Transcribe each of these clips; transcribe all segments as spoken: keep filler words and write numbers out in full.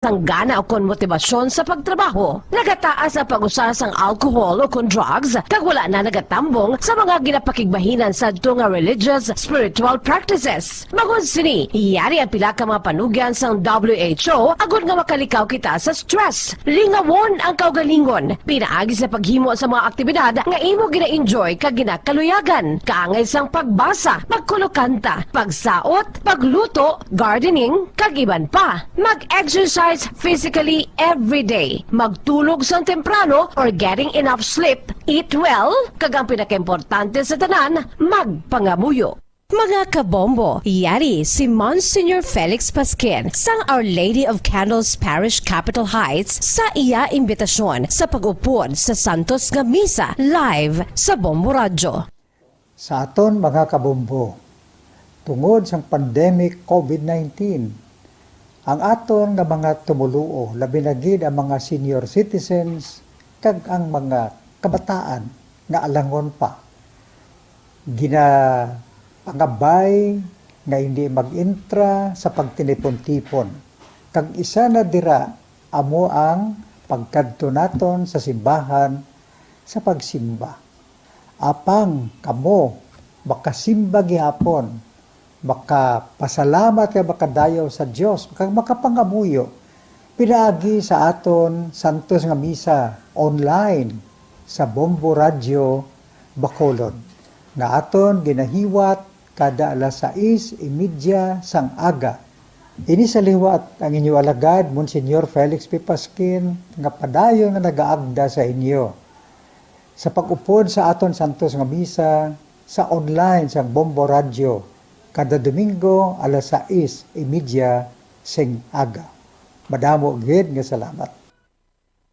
sang gana ukon motibasyon sa pagtrabaho. Nagataas ang pag-usa sang alcohol ukon drugs, kag wala na nagatambong sa mga ginapakigbahinan sadto nga religious, spiritual practices. Bangod sini, yari ang pila ka mga panugyan sang W H O agod nga makalikaw kita sa stress. Lingawon ang kaugalingon pinaagi sa paghimo sa mga aktibidad nga imo gina-enjoy kag ginakaluyagan, kaangay sang pagbasa, pagkulokanta, pagsaot, pagluto, gardening, kag iban pa. Mag-exercise physically every day. Magtulog sang temprano or getting enough sleep. Eat well, kag ang pinakaimportante sa tanan, magpangamuyo. Mga kabombo, yari si Monsignor Felix Pasquin sang Our Lady of Candles Parish, Capitol Heights, sa iya imbitasyon sa pag-upod sa santos nga misa live sa Bombo Radyo. Sa aton mga kabombo, tungod sang pandemic COVID nineteen, ang aton nga mga tumoluo, labi na gid ang mga senior citizens kag ang mga kabataan nga alangon pa, ginapangabay nga hindi mag-entra sa pagtinipon-tipon, kag isa na dira amo ang pagkadto naton sa simbahan sa pagsimba. Apang kamo makasimba gihapon, makapasalamat kag makadayaw sa Dios, kag makapangamuyo pinaagi sa aton santos nga misa online sa Bombo Radyo Bacolod, nga aton ginahiwat kada alas sais y media sang aga. Ini sa liwat ang inyo alagad, Monsignor Felix P. Pasquin, nga padayon nga nagaagda sa inyo sa pag-upod sa aton santos nga misa sa online sang Bombo Radyo kada Domingo alas sais y media sing aga. Madamo gid nga salamat.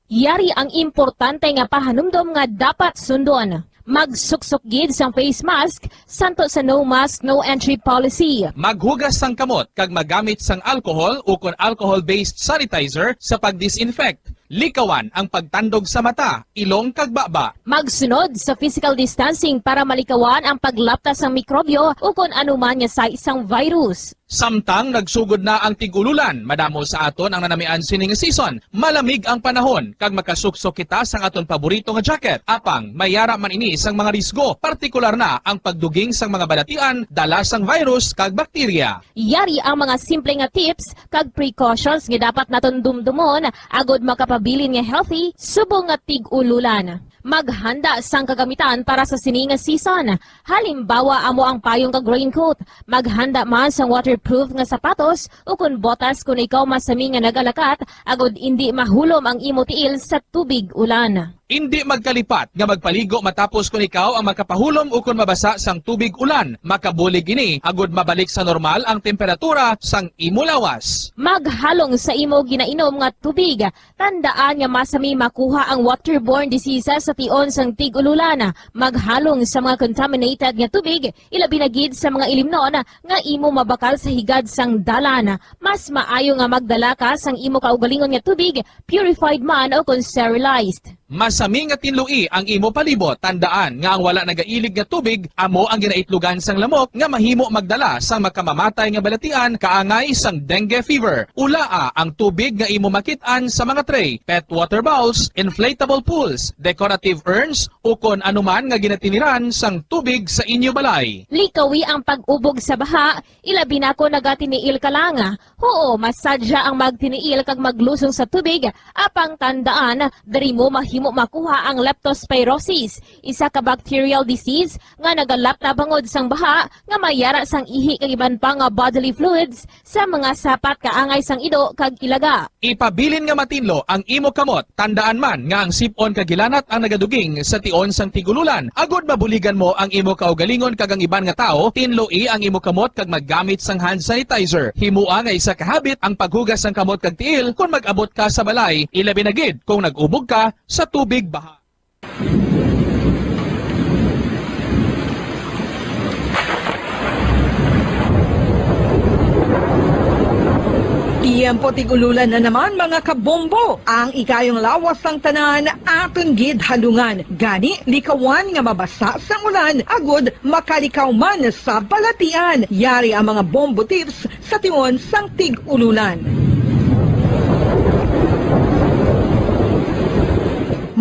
Yari ang importante nga pahanumdom nga dapat sundon. Magsuksok gid sang face mask, santo sa no mask, no entry policy. Maghugas sang kamot kag magamit sang alcohol ukon alcohol-based sanitizer sa pag-disinfect. Likawan ang pagtandog sa mata, ilong kag baba. Magsunod sa physical distancing para malikawan ang paglapta sang mikrobyo ukon anuman nga sais sang virus. Samtang nagsugod na ang tig-ululan, madamo sa aton ang nanamian sini nga season. Malamig ang panahon, kag makasuksok kita sang aton paborito nga jacket. Apang may yara man ini sang mga risgo, partikular na ang pagduging sang mga balatian dala sang virus kag bakterya. Yari ang mga simple nga tips kag precautions nga dapat naton dumdumon agod makapabilin nga healthy subong nga tig-ululan. Maghanda sang kagamitan para sa sini nga season. Halimbawa, amo ang payong kag raincoat. Maghanda man sang waterproof nga sapatos ukon botas kon ikaw masami nga nagalakat agod indi mahulom ang imo tiil sa tubig ulan. Indi magkalipat nga magpaligo matapos kon ikaw ang makapahulom ukon mabasa sang tubig ulan. Makabulig ini agod mabalik sa normal ang temperatura sang imo lawas. Maghalong sa imo ginainom nga tubig. Tandaan nga masami makuha ang waterborne diseases sa tion sang tig-ululan. Maghalong sa mga contaminated nga tubig, ilabi na gid sa mga ilimnon nga imo mabakal sa higad sang dalan. Mas maayo nga magdala ka sang imo kaugalingon nga tubig, purified man o kon sterilized. Masami nga tinloi ang imo palibot. Tandaan nga ang wala nagailig nga tubig amo ang ginaitlogan sang lamok nga mahimo magdala sang makamamatay nga balatian kaangay sang dengue fever. Ulaa ang tubig nga imo makit-an sa mga tray, pet water bowls, inflatable pools, decorative urns, ukon anuman nga ginatiniran sang tubig sa inyo balay. Likawi ang pag-ubog sa baha, ilabi na kon nagatiniil ka lang. Huo, masadya ang magtiniil kag maglusong sa tubig, apang tandaan, diri mo mahimo makuha ang leptospirosis, isa ka bacterial disease nga nagalapta bangod sang baha nga may yara sang ihi kag iban pa nga bodily fluids sa mga sapat kaangay sang ido kag ilaga. Ipabilin nga matinlo ang imo kamot. Tandaan man nga ang sip-on kag hilanat ang nagaduging sa tion sang tig-ululan. Agod mabuligan mo ang imo kaugalingon kag ang iban nga tawo, tinloi ang imo kamot kag maggamit sang hand sanitizer. Himoa nga isa ka habit ang paghugas sang kamot kag tiil kon mag-abot ka sa balay, ilabi na gid kon nag-ubog ka sa tubig baha. Tiyempo tig-ululan na naman, mga kabombo. Ang ikayong lawas sang tanan aton gid halungan. Gani, likawan nga mabasa sang ulan agud makalikaw man sa balatian. Yari ang mga bombo tips sa tion sang tig-ululan.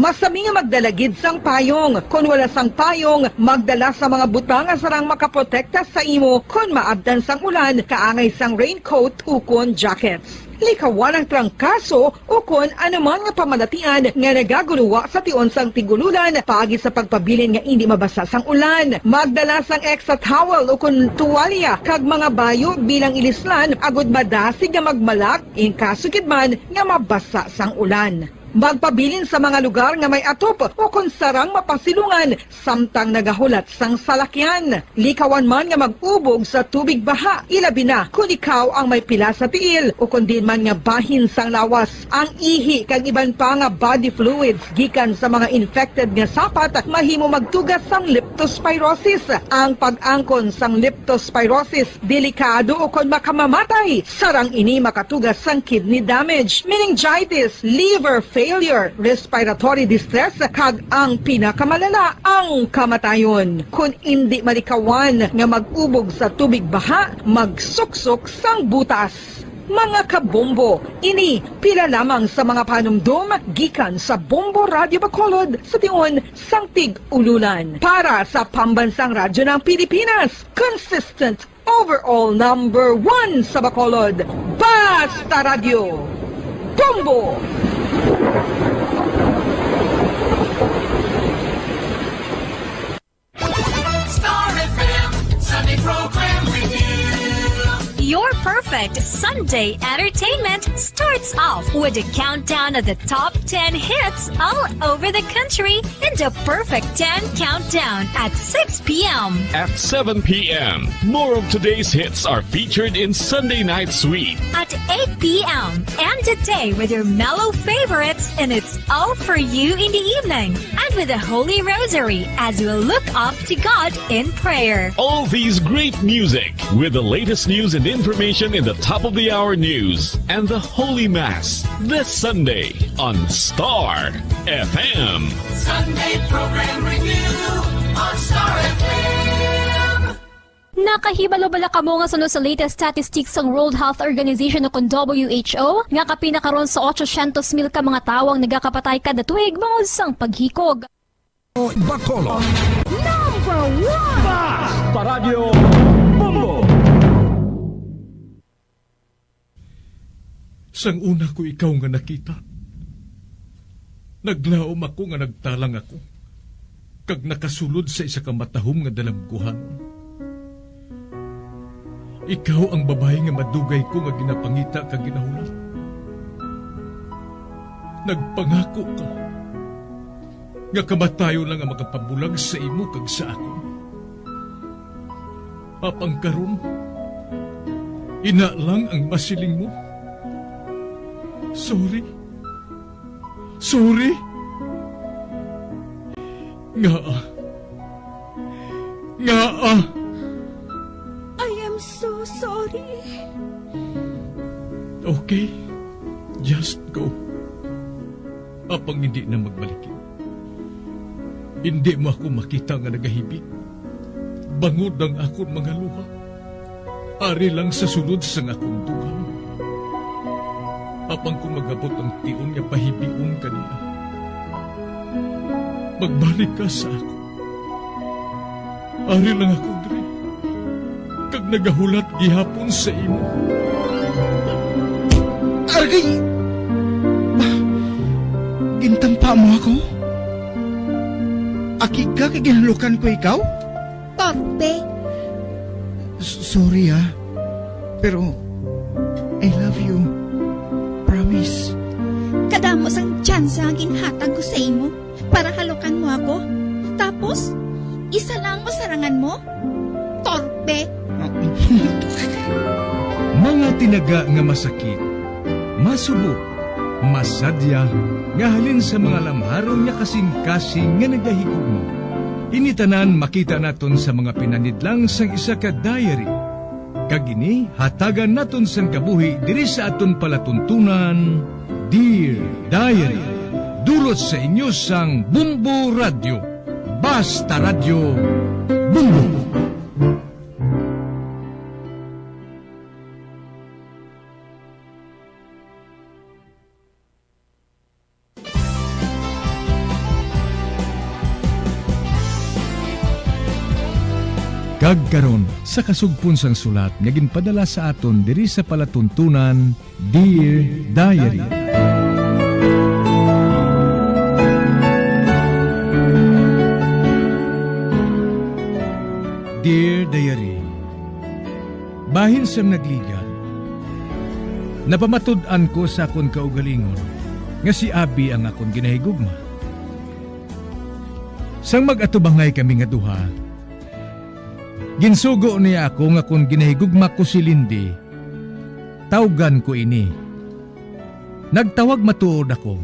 Masami nga magdala gid sang payong. Kon wala sang payong, magdala sa mga butang nga sarang makaprotekta sa imo kon maabtan sang ulan, kaangay sang raincoat ukon jackets. Likawan ang trangkaso ukon anuman nga pamalatian nga nagaguluwa sa tion sang tig-ululan paagi sa pagpabilin nga indi mabasa sang ulan. Magdala sang extra towel ukon tuwalya kag mga bayo bilang ilislan agud madasig nga magmalak in kaso gid man nga mabasa sang ulan. Magpabilin sa mga lugar nga may atop ukon sarang mapasilungan samtang nagahulat sang salakyan. Likawan man nga mag-ubog sa tubig baha, ilabi na kon ikaw ang may pila sa tiil ukon diin man nga bahin sang lawas. Ang ihi kag iban pa nga body fluids gikan sa mga infected nga sapat mahimo magtuga sang leptospirosis. Ang pag-angkon sang leptospirosis delikado ukon makamamatay. Sarang ini makatuga sang kidney damage, meningitis, liver failure, respiratory distress, kag ang pinakamalala, ang kamatayon. Kon indi malikawan nga mag-ubog sa tubig baha, magsuksok sang butas. Mga kabombo, ini pila lamang sa mga panumdom gikan sa Bombo Radyo Bacolod sa tion sang tig-ululan. Para sa Pambansang Radyo ng Pilipinas, consistent overall number one sa Bacolod, Basta Radyo, Bombo! Star F M Sunday Program Review. Your perfect Sunday entertainment starts off with a countdown of the top ten hits all over the country in the Perfect ten Countdown at six p.m. At seven p.m., more of today's hits are featured in Sunday Night Sweet. At eight p.m., end the day with your mellow favorites, and it's all for you in the evening. And with the Holy Rosary as we look up to God in prayer. All these great music with the latest news and information in the top of the hour news and the Holy Mass this Sunday on Star F M. Sunday Program Review on Star F M. Nakahibalo bala kamo nga suno sa latest statistics sang World Health Organization o kon W H O nga kapin na karon sa otsosyentos mil ka mga tawo ang nagakapatay kada tuig bangod sang paghikog? Bacolod. Number one! Basta Radyo Bombo! Sang una ko ikaw nga nakita, naglaom ako nga nagtalang ako, kag nakasulod sa isa ka matahom nga dalagkuhanon. Ikaw ang babayi nga madugay ko nga ginapangita kag ginahulat. Nagpangako ka nga kamatayon lang ang makapabulag sa imo kag sa akon. Apang karon, ina lang ang masiling mo. Sorry. Sorry. Ngaa? Ngaa? I am so sorry. Okay. Just go. Apang hindi na magbalikin. Hindi mo ako makita nga nagahibik. Bangod ang akon mga luha. Ari lang sa sulod sang akon dughan. Apang kon mag-abot ang tion nga pahibion ka niya, magbalik ka sa akon. Ari lang ako diri, kag nagahulat gihapon sa imo. Argay! Gintampa mo ako? Akig ka kay ginhalukan ko ikaw? Torpe. S-, sorry, ah. Pero, I love you. Promise. Kadamo sang tsansa ang ginhatag ko sa imo para halukan mo ako. Tapos, isa lang ang masarangan mo? Torpe. Mga tinaga nga masakit, masubo, masadya, nga halin sa mga lamharon nga kasing-kasing nga nagahigugma. Ini tanan makita naton sa mga pinanidlang sang isa ka diary. Kag ini hatagan naton sang kabuhi diri sa aton palatuntunan, Dear Diary. Dulot sa inyo sang Bombo Radyo. Basta Radyo, Bombo. Kag karon, sa kasugpon sang sulat nga ginpadala sa aton diri sa palatuntunan, Dear Diary. Dear Diary, bahin sang nagligat, napamatud-an ko sa akon kaugalingon nga si Abi ang akon ginahigugma. Sang mag-atubangay kami nga duha, ginsugo niya ako nga kon ginahigugma ko si Lindy, tawgan ko ini. Nagtawag matuod ako,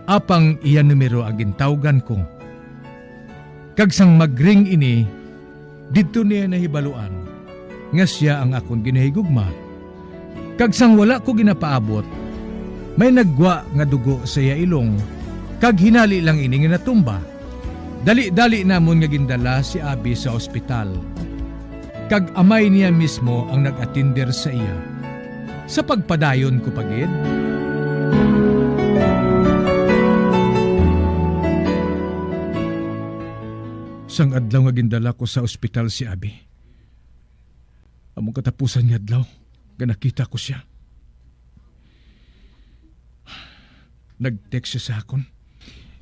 apang iya numero ang gintawgan ko. Kag sang magring ini, didto niya nahibaluan nga sia ang akon ginahigugma. Kag sang wala ko ginapaabot, may naggwa nga dugo sa iya ilong, kag hinali lang ini nga natumba. Dali-dali namon nga gindala si Abi sa ospital, kag amay niya mismo ang nag-atender sa iya. Sa pagpadayon ko pa gid. Sang adlaw nga gindala ko sa ospital si Abi, among katapusan nga adlaw nga nakita ko sia, nag-text siya sa akon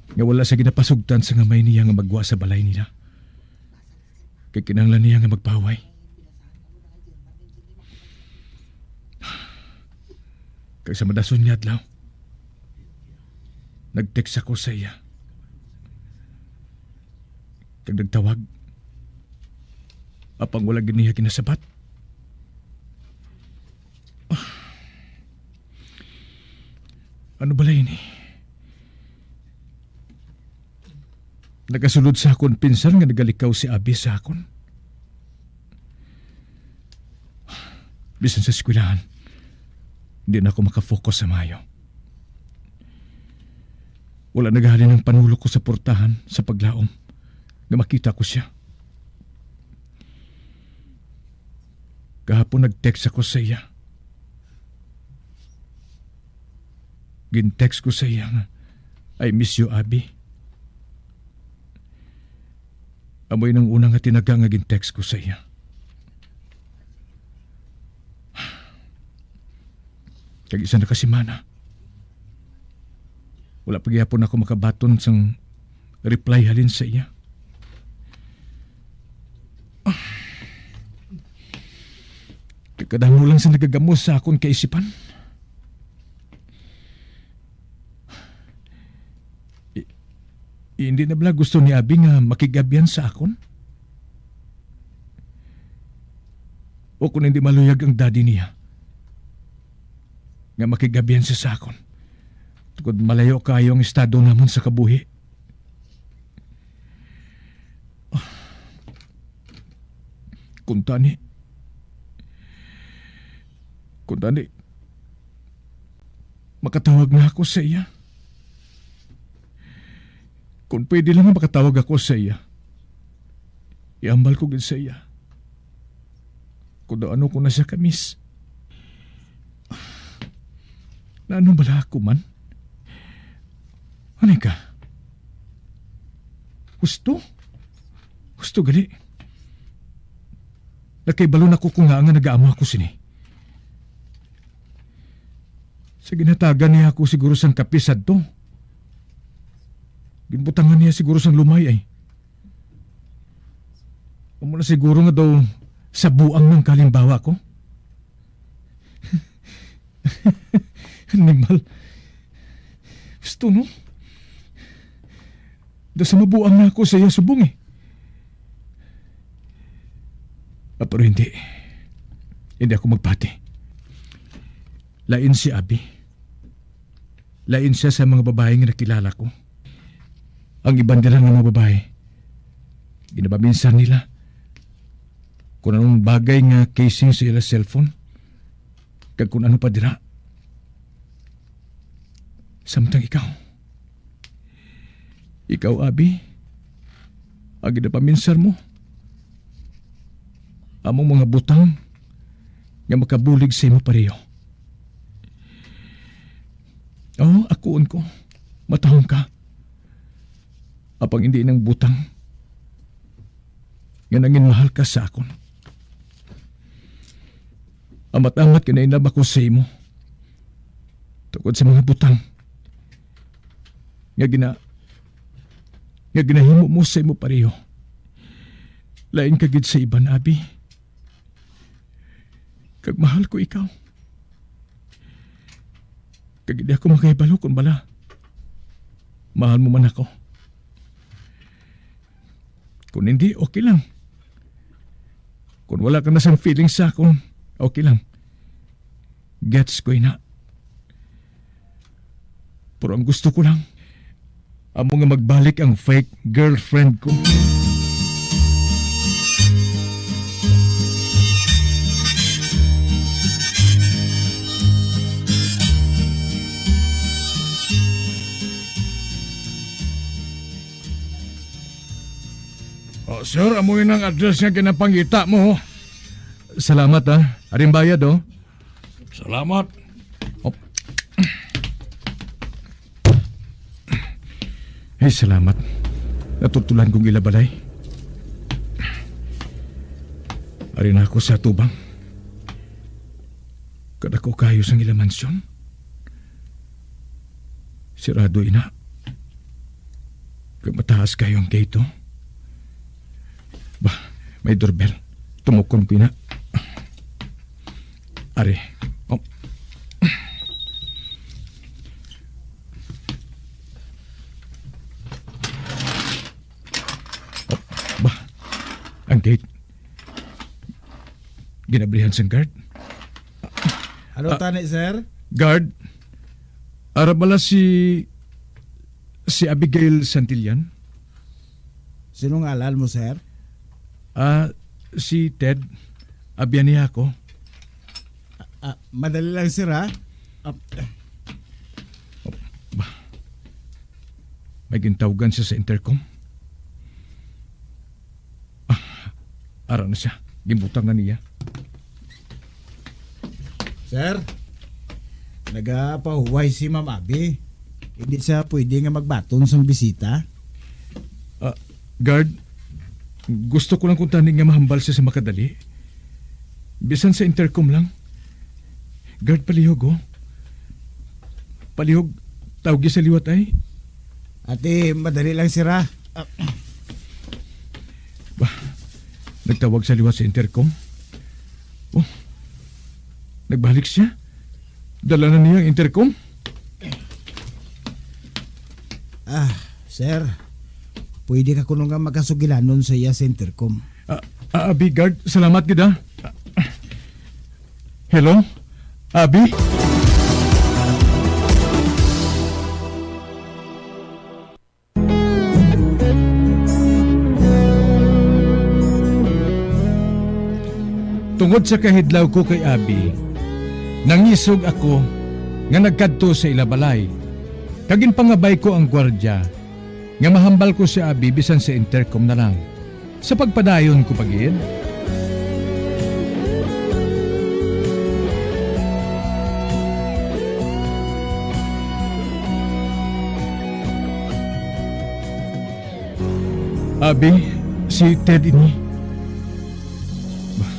nga wala siya ginapasugtan sang amay niya nga maggwa sa balay nila, kay kinahanglan niya nga magpahuway. Kag sa madason nga adlaw, nag-text ako sa iya. Kag nagtawag. Apang wala gid niya ginasabat. Ah. Ano bala ini? Nagasulod sa akon pensar nga nagalikaw si Abi sa akon. Bisan sa eskwelahan, di na ako makafocus sa maayo. Wala nagahalin ang panulok ko sa portahan sa paglaom nga makita ko sia. Kahapon nag-text ako sa iya. Gin-text ko sa iya nga, "I miss you, Abi." Amo ini ang una nga tinaga nga gin-text ko sa iya. Kag isa na ka semana, wala pa gihapon ako makabaton sang reply halin sa iya. Ah. Kag kadamo lang sa nagagamos sa akon kaisipan. I-, hindi na bala gusto ni Abi nga makig-abyan sa akon? O kung hindi maluyag ang daddy niya nga makig-abyan siya sa akon, tungod malayo kaayo ang estado namon sa kabuhi. Kuntani, kuntani, makatawag na ako sa iya. Kung pwede lang nga makatawag ako sa iya, ihambal ko gid sa iya kung daw ano ko na siya ka-miss. Naano bala ako man? Ano ka? Husto? Husto gali. Nakahibalo na ko kung ngaa nga nagaamo ako sini. Sa ginhatagan niya ako siguro sang kape sadto, ginbutangan niya siguro sang lumay ay. Amo na siguro nga daw sa buang nang kalimbawa ko. Animal. Gusto, no? Daw sa mabuang na ako sa iya subong, eh. Ah, pero hindi. Hindi ako magpati. Lain si Abi. Lain siya sa mga babae nga nakilala ko. Ang iban dira nga mga babae, ginapaminsan nila kung anong bagay nga casing sa ila cellphone, kag kung ano pa dira. Samtang ikaw, ikaw, Abi, ang ginapaminsar mo, among mga butang nga makabulig sa imo pareho. Oh, akuon ko, matahom ka. Apang hindi nang butang nga nanginmahal ka sa akon. Amat-amat ginainab ako sa imo tungod sa mga butang nga gina-, nga ginahimo mo sa imo pareho. Lain ka gid sa iban, Abi. Kag mahal ko ikaw. Kag hindi ako makahibalo kung bala mahal mo man ako. Kung hindi, okay lang. Kung wala ka na sang feelings sa akon, okay lang. Gets ko ina. Pero ang gusto ko lang, amo nga magbalik ang fake girlfriend ko. Oh, sir, amo yun ang address nga ginapangita mo. Salamat, ha. Aring bayad, oh. Salamat. Oh. Ay, salamat. Natutulan kong ila balay. Ari na ako sa tubang. Kadako kayo sang ila mansyon. Sirado ina. Kag mataas kayo ang gate, oh. Bah, may doorbell. Tumukon ko ina. Ari. Oh. Oh, bah, ang gate. Ginabrihan sang guard. Ano Ah, tani, sir? Guard, ara bala si, si Abigail Santillan? Sino ngalan mo, sir? Ah, si Ted. Abyan niya ako. Ah, ah, madali lang, sir, ha? Ah, Bah, may gintawgan siya sa intercom. Ah, ara na siya. Ginbutang na niya. Sir, nagapahuway si Ma'am Abby. Hindi siya pwede nga magbaton sang bisita. Ah, guard, gusto ko lang kuntani nga mahambal siya sa makadali. Bisan sa intercom lang. Guard, palihog, oh. Palihog, tawgi sa liwat, ay. Ate, madali lang, sir, ha? Ah. Bah, nagtawag sa liwat sa intercom. Oh, nagbalik siya. Dala na niya ang intercom. Ah, sir, pwede ka kuno nga makasugilanon sa iya sa intercom. Ah, ah, Abi, guard, salamat gid, ah. Hello? Abi? Tungod sa kahidlaw ko kay Abi, nangisog ako nga nagkadto sa ila balay, kag ginpangabay ko ang gwardya nga mahambal ko si Abi bisan sa intercom na lang. Sa pagpadayon ko pa gid. Abi, si Ted ini. Bah,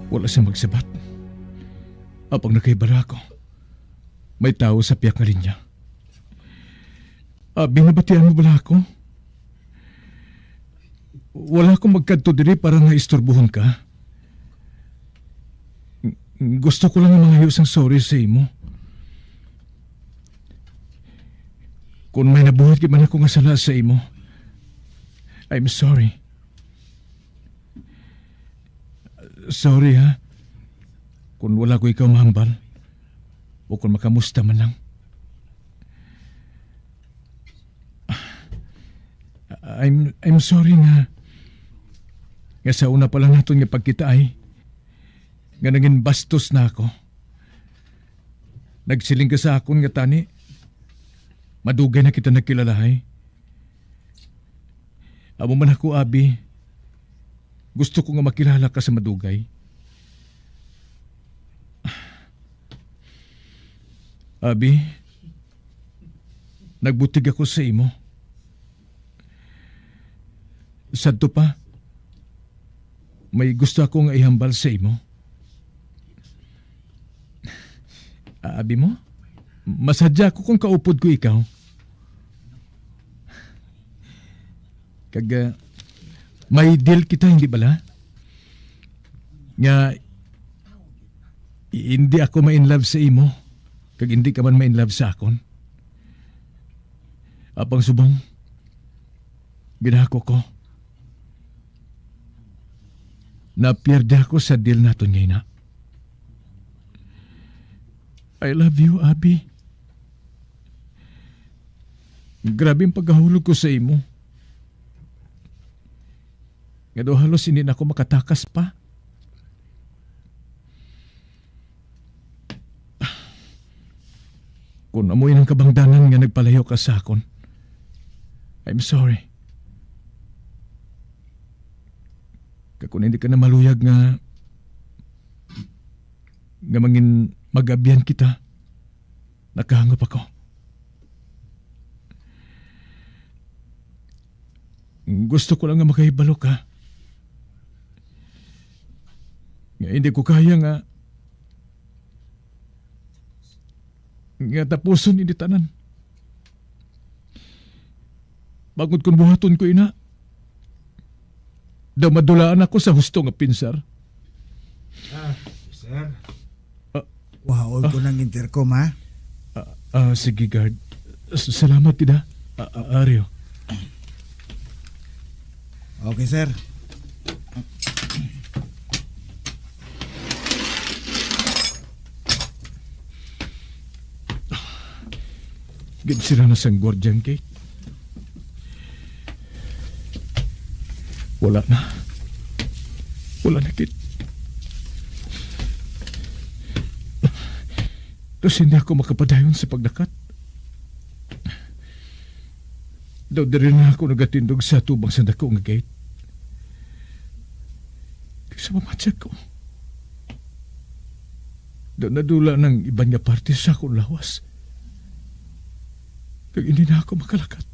wala siya magsabat. Apang nakahibalo ako, may tawo sa piyak nga linya. Abi, nabatian mo bala ako? Wala akong magkadto diri para nga istorbohon ka. Gusto ko lang mangayo sang sorry sa imo. Kung may nabuhat gid man ako nga sala sa imo, I'm sorry. Sorry, ha, kung wala ko ikaw mahambal o kung makamusta man lang. I'm, I'm sorry nga, nga sa una pa lang naton nga pagkitaay, nga nangin bastos na ako. Nagsiling ka sa akon nga tani, madugay na kita nagkilalahay. Amo man ako, Abi. Gusto ko nga makilala ka sa madugay. Abi, nagbutig ako sa imo. Sadto pa, May gusto ako nga ihambal sa imo. Ah, abi mo? Masadya ako kung kaupod ko ikaw. Kag, ah, may deal kita, hindi bala? Nga, i-, hindi ako ma-in love sa imo, kag hindi ka man ma-in love sa akon. Apang subong, ginahako ko. Napierde ako sa deal naton nga ina. I love you, Abi. Grabe ang pagkahulog ko sa imo. Nga daw halos hindi na ako makatakas pa. Kung amo yun ang kabangdanan nga nagpalayo ka sa akon, I'm sorry. Kag kung hindi ka na maluyag nga, nga mangin mag-abyan kita, nakahangop ako. Gusto ko lang nga makahibalo ka. Nga hindi ko kaya nga, nga tapuson ini tanan. Bangod kung buhaton ko ina, daw madulaan ako sa husto nga pinsar. Ah, sir. Ah, Wahaon ko ah. Ng intercom, ha? Ah, ah, sige, guard. S-, salamat, Tida. Ah, ah, Ario. Okay, sir. Ginsira na sang gwardiya ang gate. Wala na. Wala na gid. Tapos hindi ako makapadayon sa pagdakat. Daw diri na ako nagatindog sa tubang sa dako nga gate. Kag sa pamatyag ko, daw nadula nang iban nga parte sa akong lawas. Kag hindi na ako makalakat.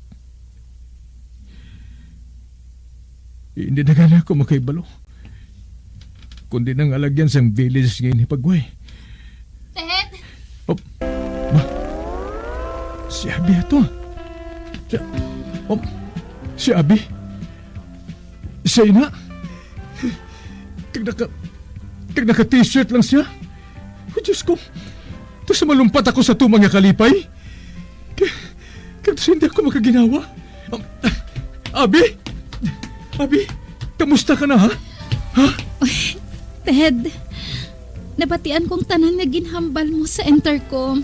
Hindi na gani ako makahibalo. Kundi nang alagyan sang village nga ini pagway. Ted! Oh, ma, si Abi ato. Si, oh, si Abi. Siya ina. Kag naka, kag naka-t-shirt lang siya. Oh, Diyos ko. Tapos malumpat ako sa tumang nga kalipay. Kag, kag tapos hindi ako makaginawa. Um, Abi? Abi, kamusta ka na, ha? Ha? Ted, nabatian kong tanan nga ginhambal mo sa intercom.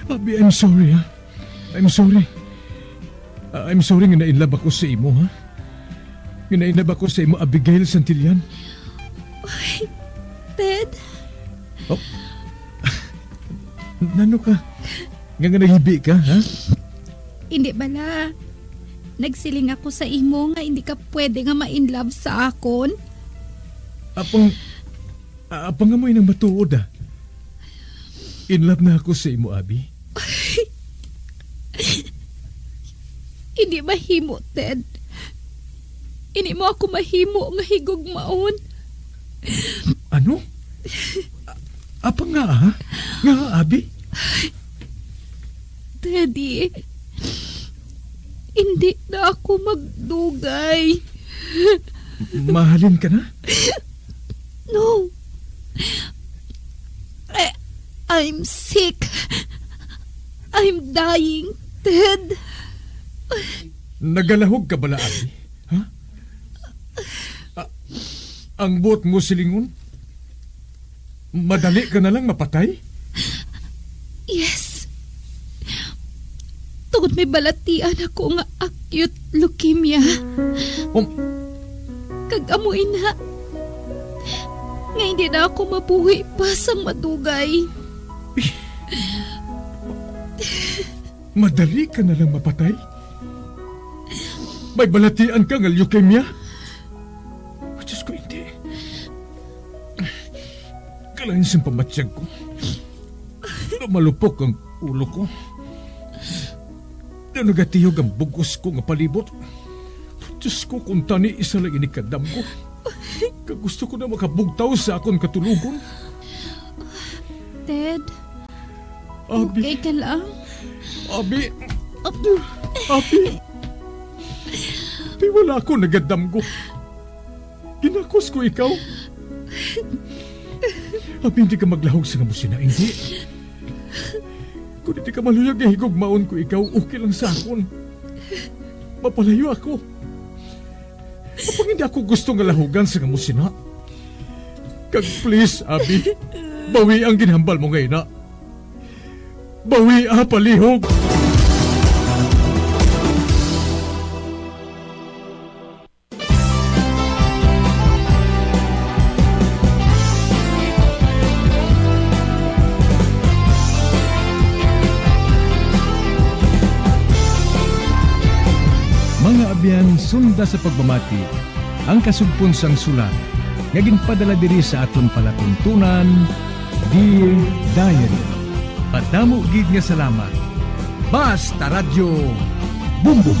Abi, I'm sorry, ha? I'm sorry. Ah, I'm sorry nga na-in love ako sa imo, ha? Nga na-in love ako sa imo, Abigail Santillan. Ay, Ted. Oh. Nano ka? Nga, nga nahibi ka, ha? Hindi bala. Nagsiling ako sa imo nga hindi ka pwede nga ma-in love sa akon. Apang, apang amoy nang matuod, ah. In love na ako sa imo, Abi. Hindi mahimo, Ted. Hindi mo ako mahimo nga higugmaon. Ano? A-, apang nga, ha? Nga, Abi? Teddy, hindi na ako magdugay. Mahalin ka na? No. I, I'm sick. I'm dying, Ted. Nagalahog ka bala, Abi? Ha? A-, ang buot mo silingon? Madali ka na lang mapatay? Yes. Tungod may balatian ako nga acute leukemia. Um, Kag amo ina, nga hindi na ako mabuhi pa sang madugay. Madali ka na lang mapatay? May balatian ka nga leukemia? Diyos ko, hindi. Kalain sang pamatyag ko. Lumalupok ang ulo ko. Daw nagatiyog ang bugos ko nga palibot. Diyos ko, kung tani isa lang ini ka damgo, kag gusto ko na makabugtaw sa akon katulogon. Ted, Abi, okay ka lang? Abi, Abi, Abi, wala ako nagadamgo. Ginakos ko ikaw. Abi, hindi ka maglahog sa nga musina, hindi. Kung hindi ka maluyag nga higugmaon ko ikaw, okay lang sa akon. Mapalayo ako. Apang hindi ako gusto nga lahugan sa nga musina. Kag please, Abi, bawi ang ginhambal mo nga ina. Bawi, ah, palihog. Mga abyan, sunda sa pagpamati ang kasugpon sang sulat nga ginpadala diri sa aton palatuntunan, Dear Diary. Madamo gid nga salamat. Basta Radyo Bumbong.